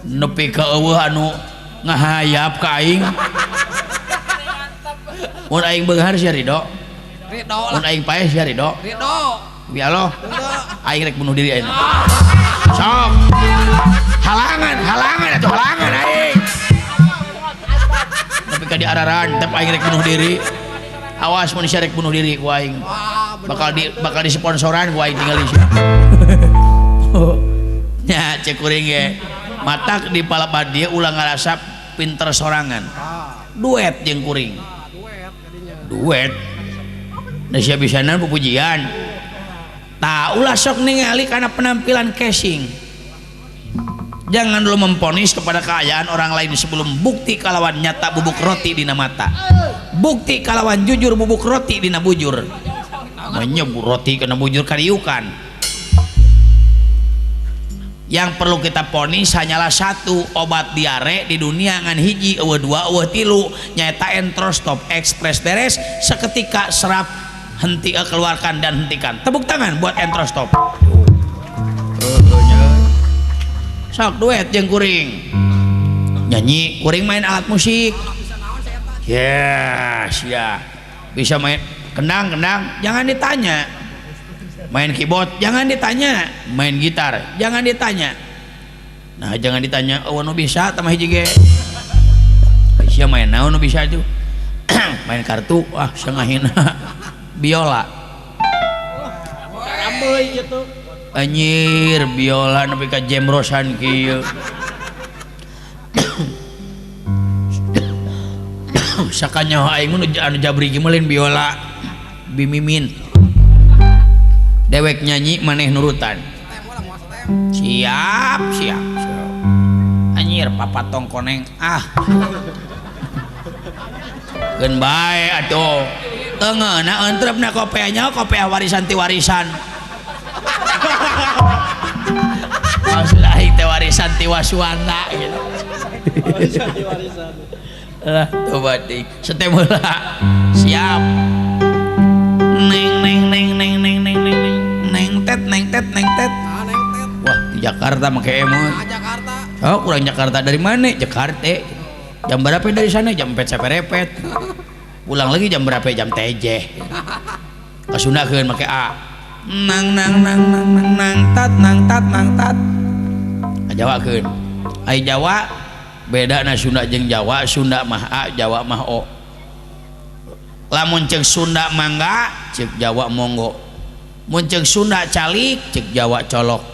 Nepi ka eueuh anu ngahayap ka aing. Mun aing beunghar sia ridho. Ridho Mun lah. aing paeh sia ridho. Ridho. Bi Allah. Aing rek bunuh diri ayeuna. Sok. Halangan, halangan atuh halangan aing. Tapi ka di ararantep aing rek bunuh diri. Awas mun sia rek bunuh diri ku aing. Bakal disponsoran ku aing tinggal sia. Nya cek kuring ge. Matak di palapat dia ulah ngarasa pinter sorangan. Duet jeung kuring. Duet. Da sia bisana pupujian. Tah ulah sok ningali kana penampilan casing. Jangan dulu memponis kepada keayaan orang lain sebelum bukti kalawan nyata bubuk roti dina mata. Bukti kalawan jujur bubuk roti dina bujur. Menyebut roti kana bujur kariukan. Yang perlu kita ponis hanyalah satu obat diare di dunia ngan hiji eueuh dua eueuh tilu nyaeta Entrostop Express beres seketika serap henti keluarkan dan hentikan. Tepuk tangan buat Entrostop. Sok duet jeung kuring. Nyanyi, kuring main alat musik. Yes, ya. Bisa main kendang-kendang, jangan ditanya. Main keyboard, jangan ditanya. Main gitar, jangan ditanya. Nah, jangan ditanya, oh nu bisa tambah hiji ge. Sia main naon nu bisa itu? Main kartu, wah sengahina. Biola. Rameuy gitu. Anjir, biola nepi ka jemrosan kieu. Sakanyaho aing mun anu jabri ge mah lain biola. Bimimin. Dewek nyanyi maneh nurutan. Siap, siap, siap. Anjir, papatong koneng. Ah. Keun bae atuh. Teu ngeunah entrepna kopeanya kopeah warisan ti warisan. Maksud aing teh warisan ti wasuana gitu. Warisan ti warisan. Lah, coba deui. Setem heula. Siap. Neng neng neng neng neng neng neng neng neng tet neng tet neng tet. Ah, neng tet. Wah, di Jakarta make emot. Ah, Jakarta. Oh, kurang Jakarta dari mana? Jakarta. Jam berapa dari sana? Jam 4 saperepet. Pulang lagi jam berapa? Jam teje. Kasundakeun make A. Nang nang nang nang nang nang tat nang tat nang tat. Jawakeun. Ai Jawa beda na Sunda jeung Jawa, Sunda mah A, Jawa mah O. Lamun ceuk Sunda mangga, ceuk Jawa monggo. Mun ceuk Sunda calik, ceuk Jawa colok.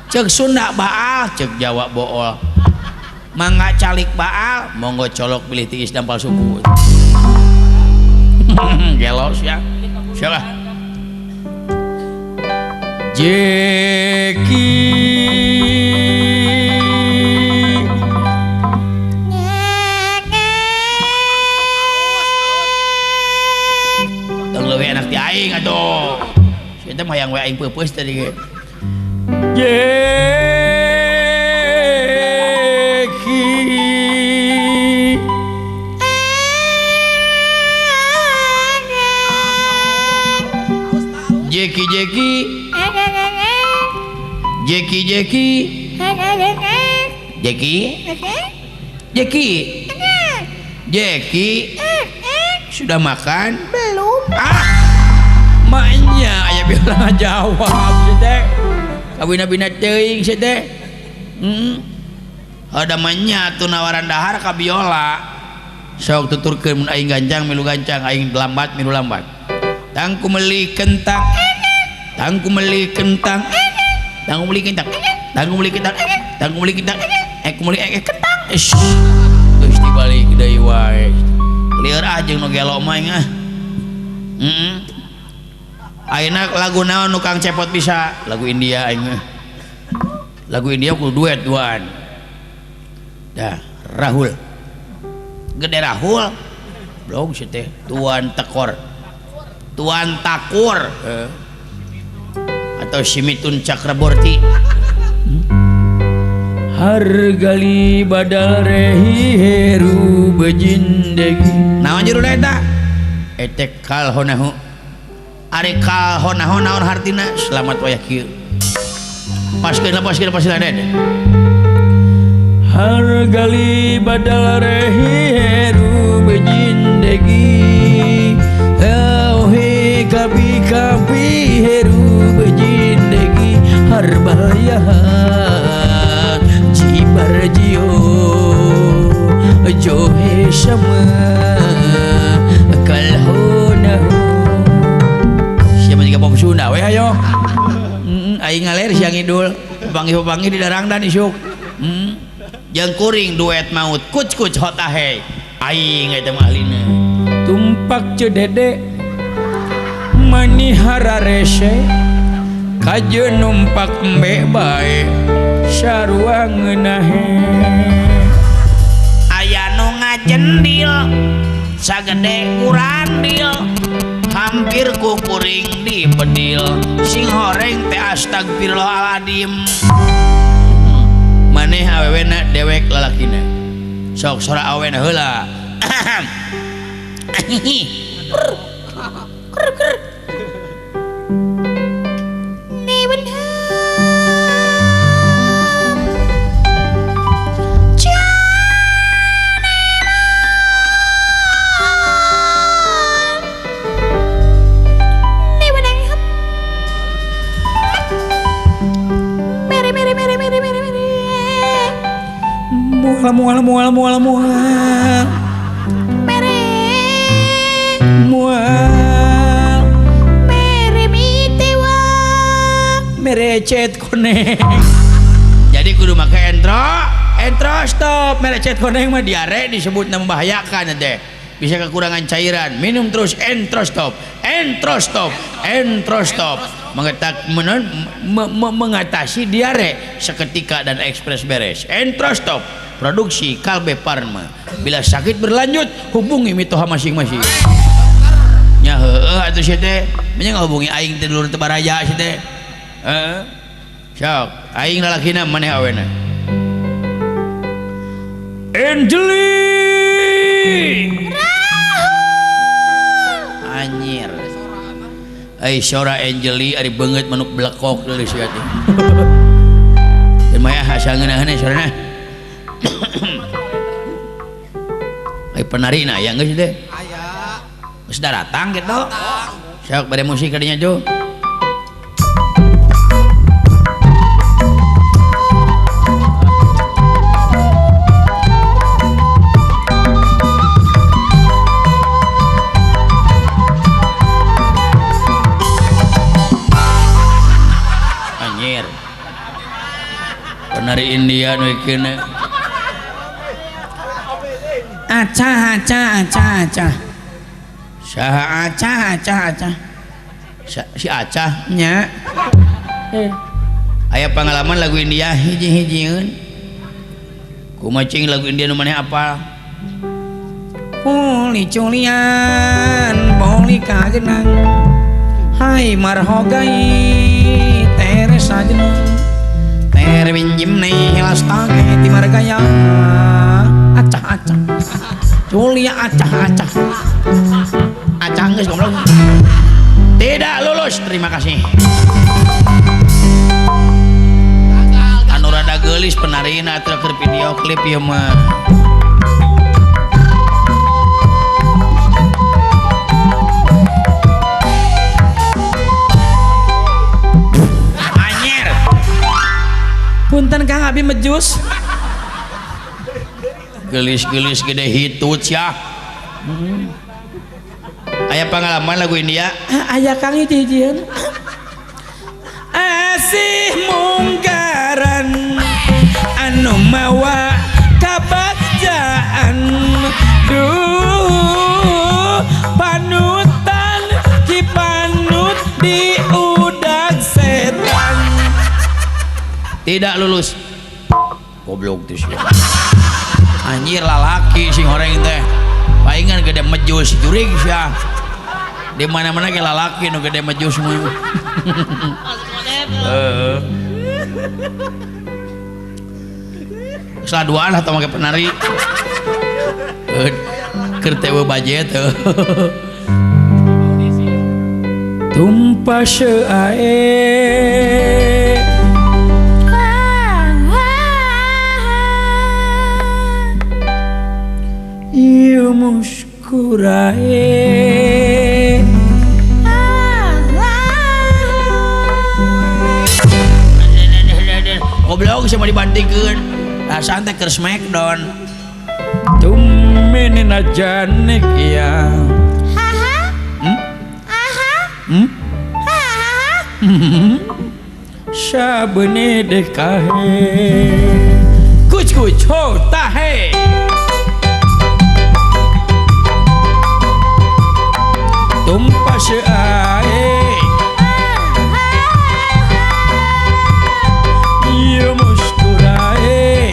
Ceuk Sunda baal, ceuk Jawa bool. Mangga calik baal, monggo colok bilih tiis dampal suku. Gelo sia. Sia. Jeki tong leuwih enak ti aing atuh. Sia teh hayang we aing peupeus tadi ge. Jeki Jeki Jeki Jeki Jeki Jeki Jeki Jeki sudah makan belum? Ah, maknya aya bilang jawab sih teh. Kabina-bina teuing sih teh. Ada manya tuh nawaran dahar ka biola. Sok tuturkeun mun aing gancang milu gancang, aing lambat milu lambat. Tangku meuli kentang. Tangku meuli kentang. Tangku meuli kentang. Tangku meuli kentang. Tangku meuli kentang. Ku meuli kentang. Ish. Geus dibalik deui wae. Lieur ah jeung nu gelo mah aing ah. Ayeuna lagu naon nu Kang Cepot bisa? Lagu India aing mah. Lagu India kudu duet duaan. Dah, Rahul. Gede Rahul. Blong sih teh, Tuan Tekor. Tuan Takur. Atau Simitun Cakraborty. Hargali badal rehi heru bejindegi. Naon judulna eta? Etek kalhonahu. Ari kalhonahu naon hartina? Selamat wayah kieu. Paskeun lah, paskeun, paskeun, deh. gali badal rehi heru bejindegi hauhi kabi kabi heru bejindegi harbaya jibar jio johe sama kalho nahu. Siapa juga pop Sunda we ayo. Aing ngaler siang idul panggih-panggih di darangdan isuk. Jeung kuring duet maut kuc kuc hotahe aing eta mah ahlina. Tumpak ce dede manihara rese kajeun numpak embe bae sarua ngeunahe. Aya nu ngajendil sagede kurandil hampir ku kuring dipedil sing horeng teh astagfirullahaladzim. Maneh awewena dewek lalakina sok sora awena heula. Mual mual mual mual mere mual mere mitewa merecet koneng. Jadi kudu make entro stop merecet koneng mah diare disebut membahayakan teh, bisa kekurangan cairan. Minum terus entro stop entro stop entro stop mengatasi diare seketika dan ekspres beres. Entro stop produksi Kalbe Parma. Bila sakit berlanjut hubungi mitoha masing-masing. Nya heueuh atuh sia teh, nya ngahubungi aing teh dulur teh baraja sia teh. Heeh. Sok, aing lalakina maneh awena. Angeli. Rahul. Anjir. Ai sora Angeli ari beungeut manuk blekok deui sia teh. Teu mah asa ngeunaheun sorana. Ai penari na aya geus teh? Aya. Geus daratang kitu. Sok bade musik kadinya jo. Anjir. Penari India nu ikeun. Acah acah acah acah saha acah acah acah si acah nya. Aya pengalaman lagu India hiji-hijieun kumaha cing lagu India nu maneh apal. Puli culian puli kajenang hai marhogai tere sajenang tere winjim nei lastage ti margaya acah acah Julia acah acah acah geus goblok. Tidak lulus, terima kasih. Anu rada geulis penarina atuh keur video klip ieu mah. Anjir. Punten Kang abi mejus. Gelis-gelis gede hitut ya. Aya pengalaman lagu India? Aya Kang hiji-hijieun. Asih mungkaran anu mawa kabagjaan duh panutan ki panut di udag setan. Tidak lulus. Goblok teh sia. Anjir lalaki sing horeng teh. Paingan gede mejus jurig sia. Di mana-mana ge lalaki nu gede mejus mah. Heeh. Salah duaan atau make penari. Keur teh budget. Tumpah seuae Muskurae. Goblok sama dibandingkeun. Rasaan teh keur smackdown. Tumene najanek ya. Sabne देखा है कुछ कुछ होता है तुम पास आए ये मुस्कुराए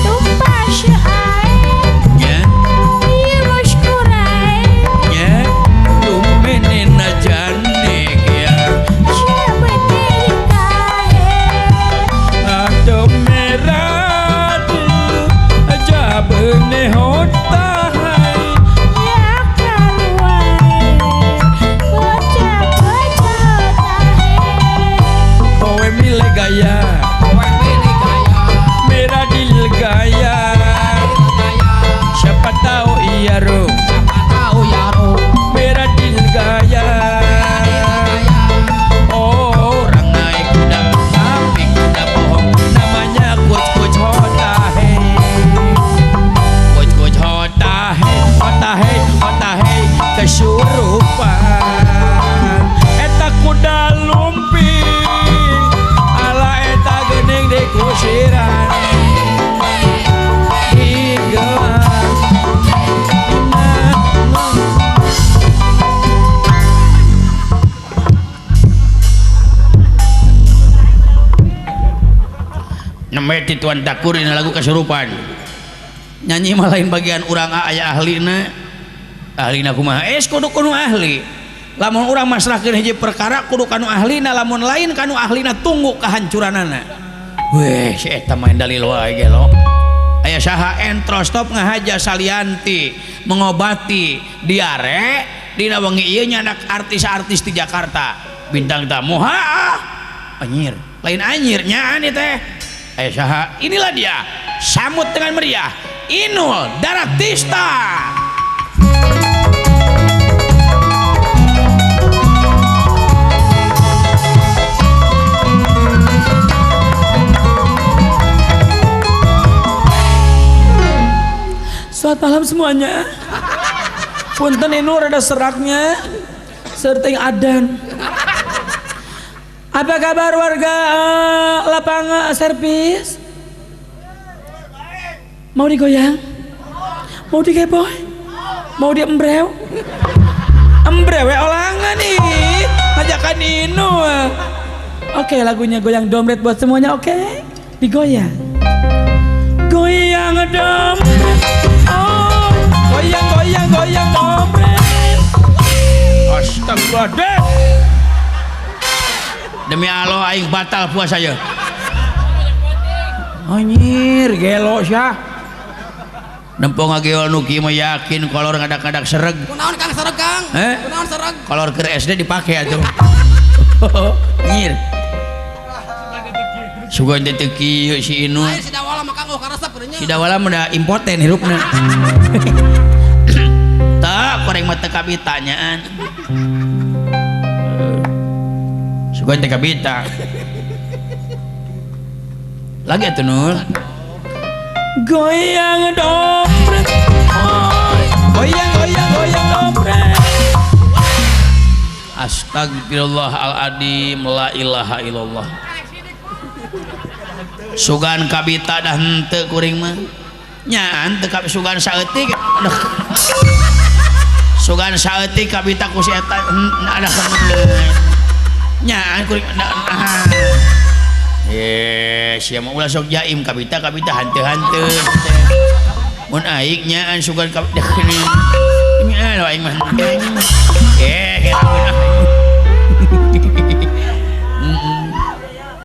तुम पास आए ये ये मुस्कुराए ये तुम मैंने न जाने क्या शब देखा है तो मेरा दिल अजब ने होता है या करवाए कुछ कुछ होता है ओए मिल गया मेरा दिल गया siapa tahu iya ro मेरा दिल गया orang naik kuda tapi kuda bohong namanya कुछ कुछ होता है कुछ कुछ होता है होता है होता है kesurupan eta kuda lumping ala eta geuning dikusiran Nemeti Tuan Takurin lagu kesurupan nyanyi mah lain bagian urang aya ahlina ahlina kumaha es kudu kanu ahli lamun urang masrahkeun hiji perkara kudu kanu ahlina lamun lain kanu ahlina tunggu kehancuranana weh si eta main dalil wae gelo aya saha entro stop ngahaja salianti mengobati diare dina wengi ieu nyandak artis-artis di Jakarta bintang tamu ha anjir lain anjir nyaan ieu teh aya saha inilah dia sambut dengan meriah Inul Daratista. Selamat malam semuanya. Punten Inul rada seraknya serting adan. Apa kabar warga lapangan servis? Mau digoyang? Mau digeboy? Mau diembrew? Embrew we olangan nih. Ngajakan Inul. Oke, lagunya goyang dompet buat semuanya, oke? Digoyang. Goyang dompet. Oh, goyang goyang goyang dompet. Astagfirullah. Demi Allah aing batal puasa ya. Anjir, gelo syah. Nempo ngageol nu kieu mah yakin kolor ngadak-ngadak sereg. Kunaon Kang sereg Kang? Kunaon sereg? Kolor keur SD dipake atuh. Anjir. Sugan teh teu kieu si Inul. Lain si Dawala mah Kang oh karesep geunya. Si Dawala mah da impoten hirupna. Tak koreng mah teu kabitanyaan. Sugan teh kabita. Lagi atuh Nul. Goyang dompet. Oh, goyang goyang goyang dompet. Astagfirullahaladzim la ilaha illallah. Sugan kabita dah henteu kuring mah. Nyaan teu sugan saeutik. Aduh. Sugan saeutik kabita ku si eta aduh. Nyaan kuring sia mah ulah sok jaim kabita kabita hanteu-hanteu. Mun aing nyaan sugan kabita ini anu aing mah.